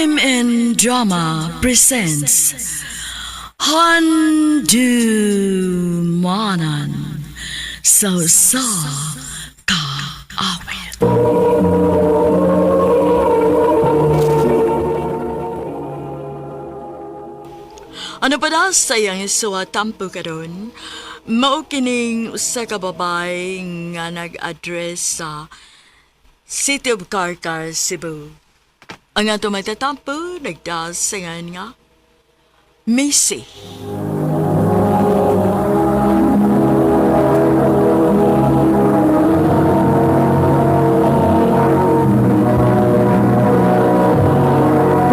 MN Drama presents Handumanan sa sa kaawit. Ano pa na sa iyang isuwa tampo karon? Mao kining usa ka babay nga nag-address sa City of Carcar, Cebu. Ang ato magtatampo, nagdasingan nga, Missy.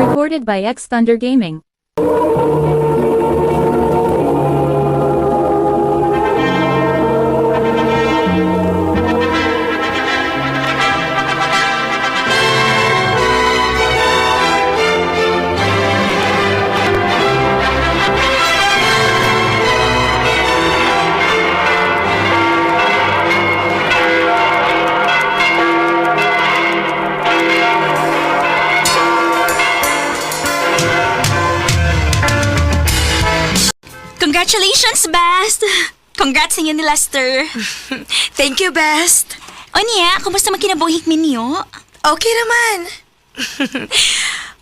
Recorded by X Thunder Gaming. Congratulations, Best! Congrats sa inyo ni Lester. Thank you, Best. O niya, kumusta man kinabuhi ninyo? Okay naman.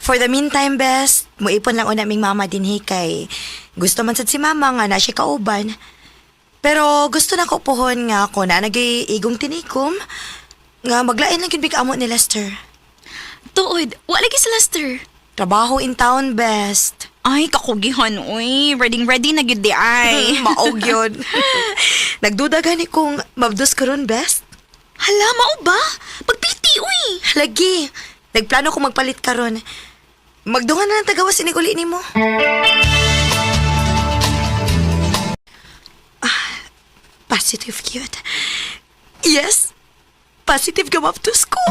For the meantime, Best, muipon lang una ming mama din kay gusto man sad si mama nga na siya kauban. Pero gusto na ko puhon nga ako na nagay igong tinikom nga maglain lang gyud big amo ni Lester. Tuod, wala lagi si Lester. Trabaho in town, Best. Ay, kakugihan, uy. Ready, ready na gyud di ay. Maog yun. Nagduda gani kung mabdos karon, Best. Hala, mao ba? Pagpiti, uy. Lagi. Nagplano ko magpalit karon. Magdungan na lang tagawas inig uli nimo. Ah, positive cute. Yes. Positive ka to school.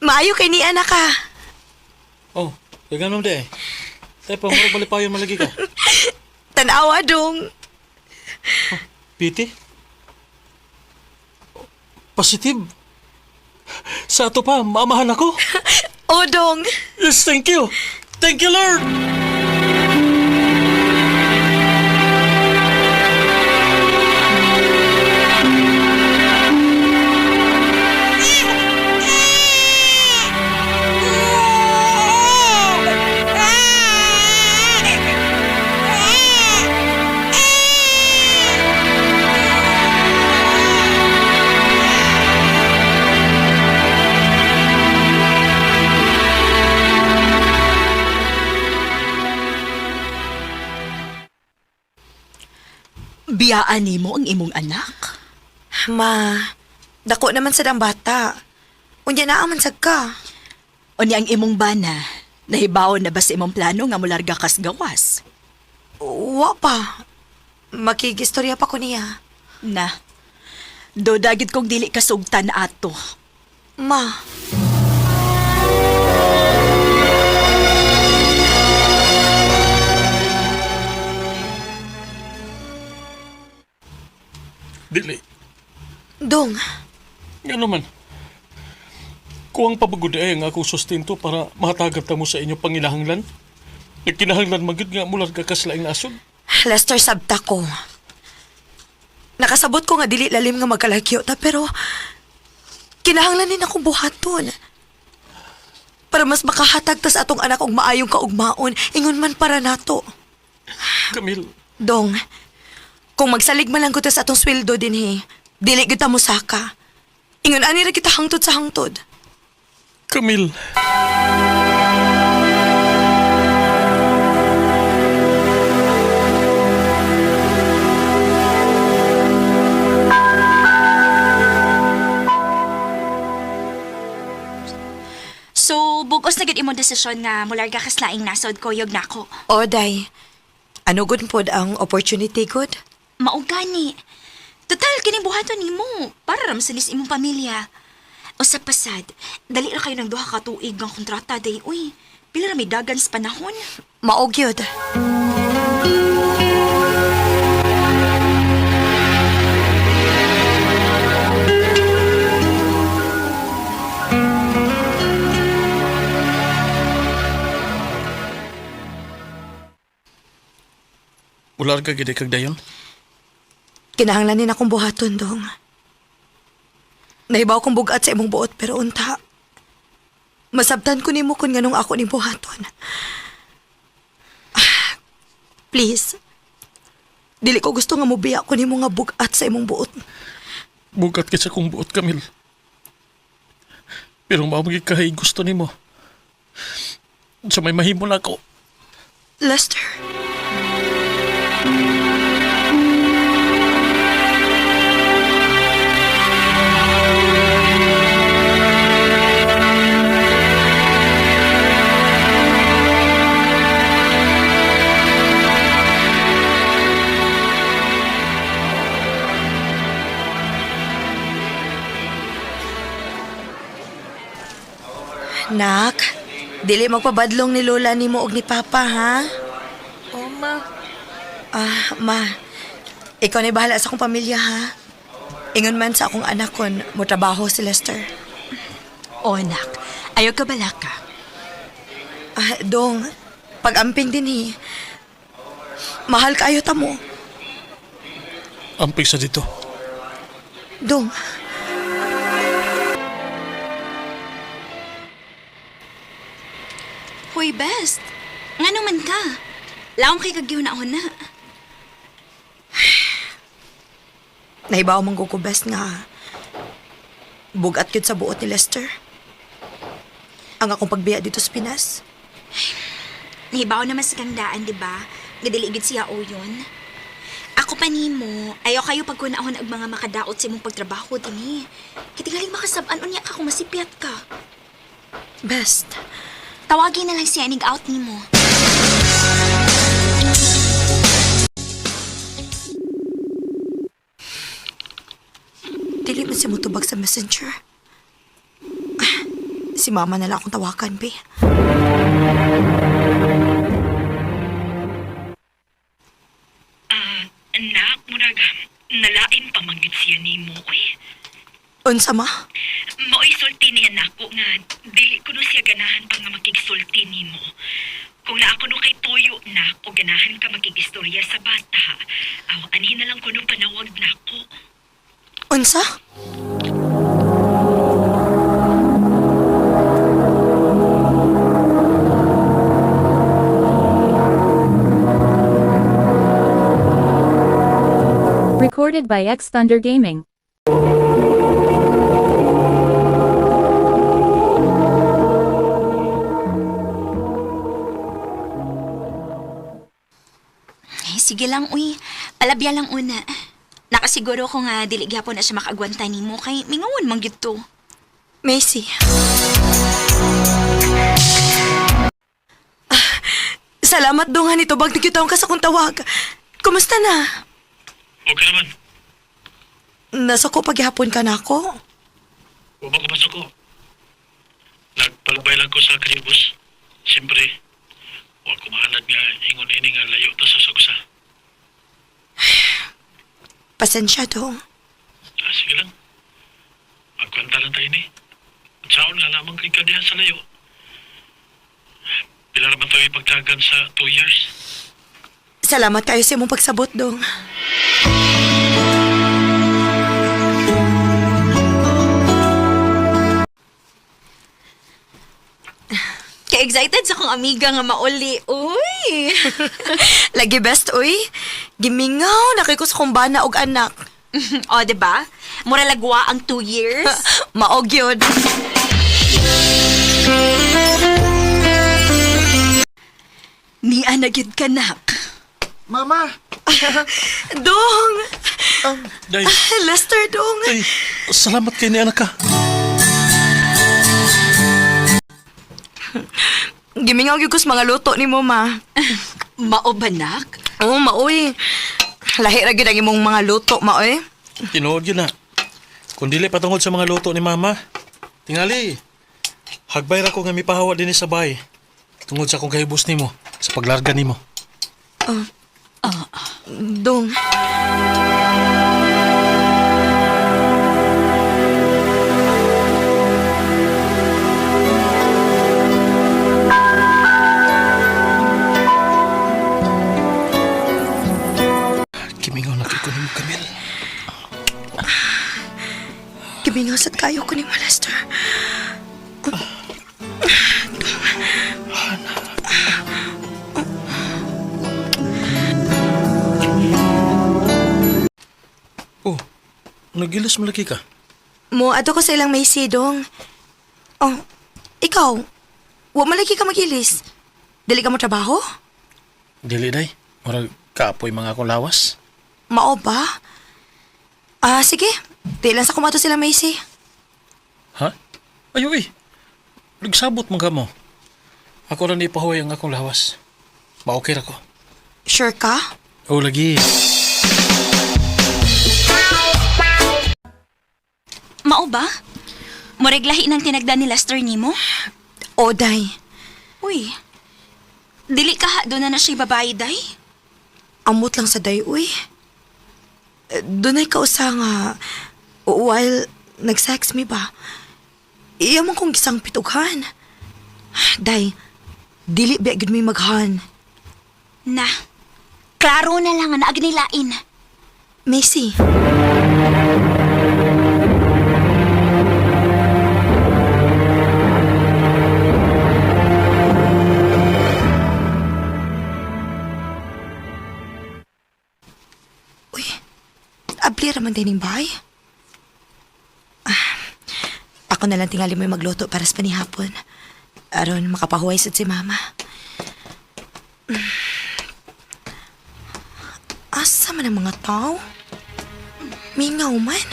Maayo kay ni anak ka. Oh, kaya di eh. Tayo pa, murag balipayon malagi ka. Tanawa dong. Piti? Positive? Sa ato pa, maamahan ako. O dong. Yes, thank you. Thank you, Lord! Biyaan nimo ang imong anak? Ma, dako naman sad ang bata. Unya naa man sad ka. O ni ang imong bana, nahibaon na ba sa imong plano nga mularga kas gawas? Wa pa. Makigistorya pa ko niya. Na, do dagit kong dili kasugtan ato. Ma, Dili. dong. Nga naman. Kuwang pabagod eh ang akong sustento para mahatagan ta mo sa inyo panginahanglan. Nagkinahanglan magyud nga mular ka kaslaing nasod. Lester, sabta ko. Nakasabot ko nga dili lalim nga magkalagyo ta, pero kinahanglan din akong buhaton. Para mas makahatag tas atong anak og maayong kaugmaon, ingon man para nato. Camille, Dong, kung magsalig man lang ko tas atong sweldo dinhi, dili gyud ta mosaka. Ingon ani ra kita hangtod sa hangtod. Camille. So, bugos na gyud imong desisyon nga mularga kas laing nasod kuyog nako. O day, ano gud pod ang opportunity good? Mao gani. Total kining buhaton nimo para ra masanis imong pamilya. O sa pasad, dali ra kayo ng duha ka tuig ang kontrata day. Uy, pila ra may dagan sa panahon. Mao gyud. Mularga gid kag dayon. Kinahanglan din akong buhaton, dong. Nahibaw kong bugat sa imong buot pero unta. Masabtan ko nimo kung nganong ako ning buhaton. Ah, please. Dili ko gusto nga mobiya ko nimo nga bugat sa imong buot. Bugat kay sa kong buot, Camille. Pero mao gyud kay gusto nimo. Sa may mahimo na ako. Lester. Nak, dili magpabadlong ni Lola nimo og ni Papa, ha? Oh, ma. Ah, ma. Ikaw na bahala sa akong pamilya, ha? Ingon man sa akong anak kon mo trabaho si Lester. O anak, ayaw ka balaka. Ah, dong, pag-amping din hi. Mahal kayo ta mo. Amping sa dito. Dong. Hoy, best. Ngano man ka? Laom kay kagyuna-una. Nahibaw man ko best nga. Bugat yun sa buot ni Lester. Ang akong pagbiya dito sa Pinas. Nahibaw naman sa kang daan, di ba? Nga dili gid siya o yun. Ako pa nimo, ayaw kayo pagkunahon og mga makadaot sa imong pagtrabaho dinhi. Kitingaling makasab-an unya ka kung masipyat ka. Best. Tawagin na lang siya inig out nimo. Dili man siya mutubag sa messenger. Ah, si mama na lang akong tawakan, be. Anak, murag, nalain pa man gid siya nimo, uy. Unsa ma? Mao'y sulti niya nako nga dili kuno siya ganahan pa nga makigsulti nimo. Kung naa kuno kay tuyo na o ganahan ka makigistorya sa bata, aw anhi na lang kuno panawag nako. Unsa? Recorded by X Thunder Gaming. Eh, sige lang, uy. Palabya lang una. Nakasiguro ko nga dili gyapon na siya makaagwanta nimo kay mingawan man gyud to. Macy. Ah, salamat dong ha nito bag nagkitaon ka sa kong tawag. Kumusta na? Okay naman. Nasa ko paghihapon ka na ako. Uma ko pasok ko. Nagpalabay lang ko sa kalibos. Siyempre, wa ko mahalad nga ingon ini nga layo ta sa sugsa. Pasensya dong. Ah, sige lang. Magkwenta lang tayo ni. At saon nga lamang kay ka diha sa layo. Pila ra man tayo ipagtagan sa 2 years. Salamat kayo sa imong pagsabot dong. Kay excited sa akong amiga nga mauli. Uy. Lagi best uy. Gimingaw na kay ko sa kong bana og anak. O, di ba? Mura lagwa ang 2 years. Maog yun. Niya na gyud kanak. Mama! Dong! Day, Lester dong! day, salamat kay ni anak ka. Gimingaw gyud ko sa mga luto ni mo ma. Mao ba nak? Oo, maoy. Lahi ra gyud ang imong mga luto, maoy. Tinuod yun na. Kung dili patungod sa mga luto ni Mama, tingali, hagbay ra ko nga mipahawa din sa bahay. Tungod sa akong kahibos nimo, sa paglarga nimo. Dong. Mingaw sad kayo ko ni Lester. Oh, nagilas malaki ka. Mo, ato ko sa ilang may sidong. Oh, ikaw, wa malagi ka magilis. Dili ka mo trabaho? Dili day. Murag kapoy mga akong lawas. Mao ba? Ah, sige. Di lang sa kumato sila, Macy. Ha? Ayo eh. Nagsabot man ka mo. Ako ra ni ipahuway ang akong lawas. Ma-okay ra ko. Sure ka? Oh, lagi. Mao ba? Murag lahi ng tinagda ni Lester nimo? O, day. Uy. Dili ka ha, doon na na siya babae, day. Amot lang sa day, uy. Eh, Dunay kausa nga, while nag-sex mi ba, iya man kong gisang pitughan. Day, dili ba gud mi maghan. Na. Klaro na lang nga naagnilain. Macy. Uy, abli raman din yung bahay. Ah, ako na lang tingali mo yung magluto para sa panihapon. Aron, makapahuway sad si mama. Asa man ang mga tao? Mingaw man.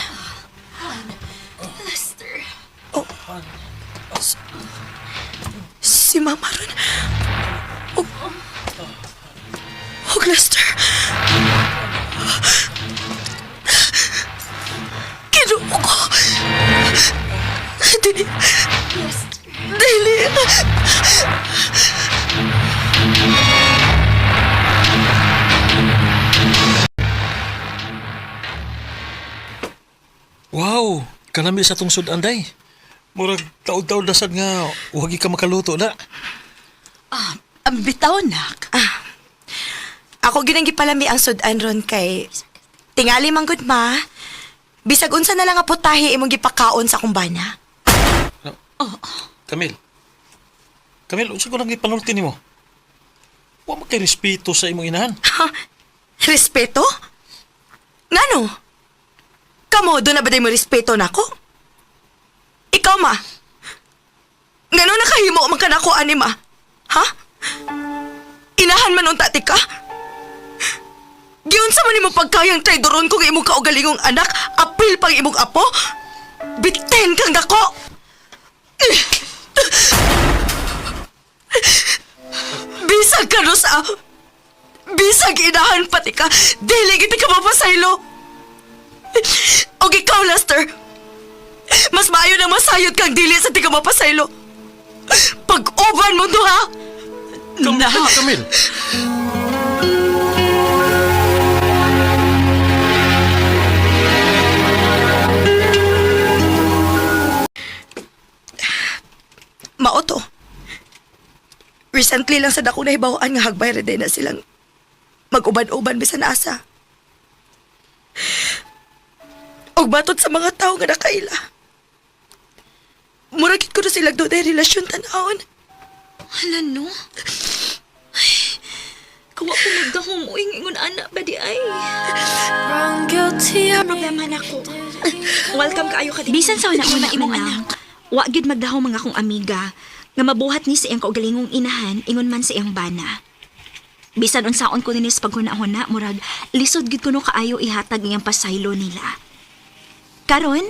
Lester. Oh. Si Mama ron. Oh. Oh, Lester. Kinuha ko. Dili. Dili. Wow, kanami sa tong sudan day. Murag taod-taod na sad nga wagi ka makaluto na. Ah, ang bitaw, nak. Ako ginang gipalami ang sudan ron kay tingali man gud ma. Bisag unsa na lang nga putahe imong gipakaon sa akong bana. Camille. Camille, unsa ko lang gipanulti nimo? Wa man kay respeto sa imong inahan. Ha? Respeto? Ngano? Kamo, doon na ba mo respeto nako? Ikaw, ma. Ngano nakahimo man ka nako, ani, ma? Ha? Inahan man unta ti ka? Giunsa man nimo pagkayang traidoron kung imong kaugalingong anak, apil pang imong apo? Biten kang dako! Bisag ka no sa... Bisag inahan pati ka, dili gid ka mapasaylo. Og ikaw, Lester, mas maayo na masayod kang dili sa di ka mapasaylo. Pag-uban mo to, ha? Nak. Camille. Mao to. Recently lang sa dako nahibawaan nga hagbay ra day na silang mag-uban-uban bisan asa. Og matod sa mga tao nga nakaila. Mura gid ko na silang dunay relasyon tan-awon. Hala, no? Ay, kawa ko magdahom. Uy, ingon anak ba di ay? Problema na ko. Welcome kaayo ka din. Bisan sa una-una imong anak. Wa gyud magdahom mga akong amiga nga mabuhat ni sa iyang kaugalingong inahan ingon man sa iyang bana. Bisan unsaon ko ninis paghuna-huna murag lisod gyud kuno kaayo ihatag iyang pasaylo nila. Karon,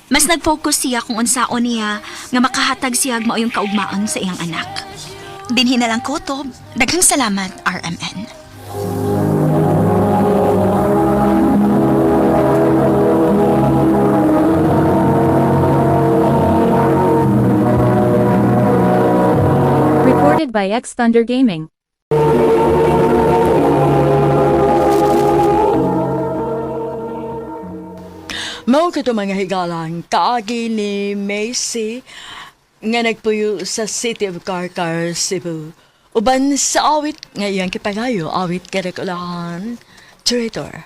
mas nag-focus siya kung unsaon niya nga makahatag siya og maayong kaugmaan sa iyang anak. Dinhi na lang ko to. Daghang salamat, RMN. Recorded by X Thunder Gaming. Mao kato mga higalang kaagi ni Macy nga nagpuyo sa City of Carcar, Cebu. Uban sa awit nga iyang kipagayo, awit karakulahan, traitor.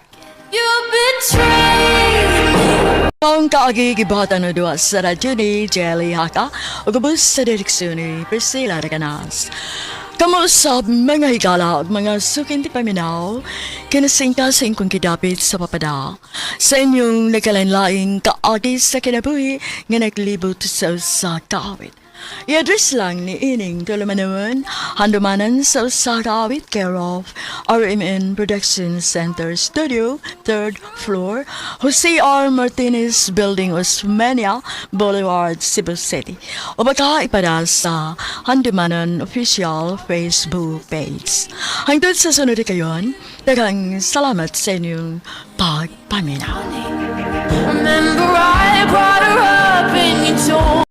You betrayed me. Ang kaagi gibatan na duwa sa radyo ni Jelly Haka o gubos sa direksyon ni Priscilla Reganas. Kamo sa mga higala ug mga sukinti paminaw, kinasingka sa inyong kidapit sa papada. Sa inyong nagkalain-laing kaagi sa kinabuhi nga naglibot sa usa ka awit. I-address lang ni Ining Tulumanon, handumanan sa usa ka awit, care of RMN Production Center Studio, 3rd floor, Jose R. Martinez Building, Osmeña Boulevard, Cebu City. O baka ipada sa Handumanan Official Facebook page. Hangtod sa sunod kayon, daghang salamat sa inyong pagpaminaw. Remember I brought her up and you told